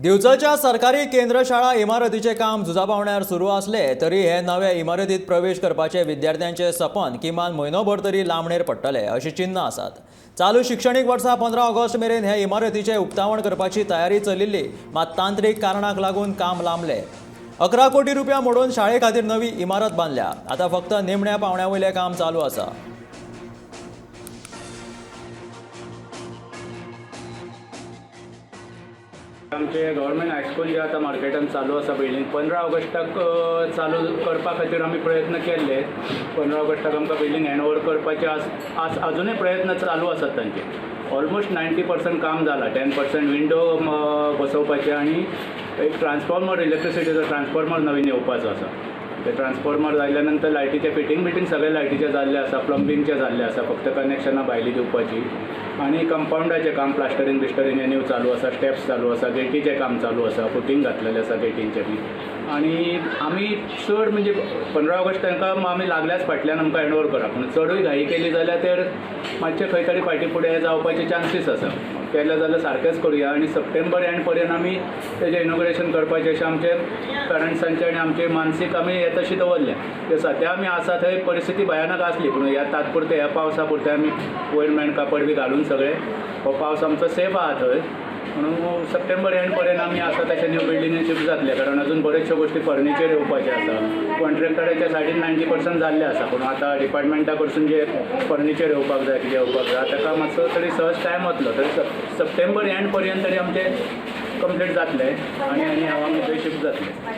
दिवचलच्या सरकारी केंद्र शाळा इमारतीचें काम झुजा पावण्यार सुरू आसले तरी हे नवे इमारतीत प्रवेश करपाचे विद्यार्थ्यांचे सपन किमान म्हयनोभर तरी लांबणेर पडटले अशी चिन्नां आसात. चालू शिक्षणीक वर्सा 15 ऑगस्ट मेरेन हे इमारतीचें उक्तावण करपाची तयारी चलिल्ली, मात तांत्रीक कारणाक लागून काम लांबलें. 11 कोटी रुपया मोडून शाळे खातीर नवी इमारत बांदल्या. आतां फक्त निमण्या पावण्या वयलें काम चालू आसा. आमचे गव्हर्मेंट हायस्कूल जे आतां मार्केटान चालू आसा बिल्डींग, 15 ऑगस्टाक चालू करपा खातीर आमी प्रयत्न केल्ले. 15 ऑगस्टाक आमकां बिल्डींग हँड ओवर करपाचे आस आस अजुनूय प्रयत्न चालू आसात तांचे. ऑलमोस्ट 90% काम जालां. 10% विंडो बसोवपाचे आनी एक ट्रान्सफॉर्मर, इलेक्ट्रिसिटीचो ट्रान्सफॉर्मर नवीन येवपाचो आसा. ते ट्रान्सफॉर्मर जाल्या नंतर लायटीचें फिटींग बिटींग सगळें लायटीचें जाल्लें आसा, प्लंबींगचें जाल्लें आसा, फक्त कनेक्शनां भायलीं दिवपाची आनी कंपावंडाचें काम, प्लास्टरींग बिस्टरींग हें न्यू चालू आसा, स्टेप्स चालू आसा, गेटीचें काम चालू आसा, फुटींग घातलेलें आसा गेटींचें बी. आनी आमी चड म्हणजे 15 ऑगस्ट तांकां आमी लागल्याच फाटल्यान आमकां हँड ओवर करा, पूण चडूय घाई केली जाल्यार तर मातशें खंय तरी फाटीं फुडें जावपाचे चान्सीस आसा. केलें जाल्यार सारकेंच करुया आनी सप्टेंबर एंड पर्यंत आमी तेजें इनॉग्रेशन करपाचें अशें आमचे पेरंट्सांचे आनी आमचे मानसीक आमी हे तशी दवरल्या. ते सद्या आमी आसा थंय परिस्थिती भयानक आसली, पूण ह्या तात्पुरते ह्या पावसा पुरते आमी वयर मेण कापड बी घालून सगळें हो पावस आमचो सेफ आहा थंय, म्हणून सप्टेंबर एंड पर्यंत आमी आसा तशें न्यू बिल्डिंगेन शिफ्ट जातले. कारण अजून बऱ्योचश्यो गोश्टी फर्निचर येवपाचें आसा. कॉन्ट्रॅक्टराच्या सायडीन 90% जाल्लें आसा, पूण आतां डिपार्टमेंटा कडसून जे फर्निचर येवपाक जाय, कितें येवपाक जाय, ताका मातसो तरी सहज टायम वतलो. तरी सप्टेंबर एंड पर्यंत तरी आमचें कंप्लीट जातलें आनी आनी हांव आमी थंय शिफ्ट जातले.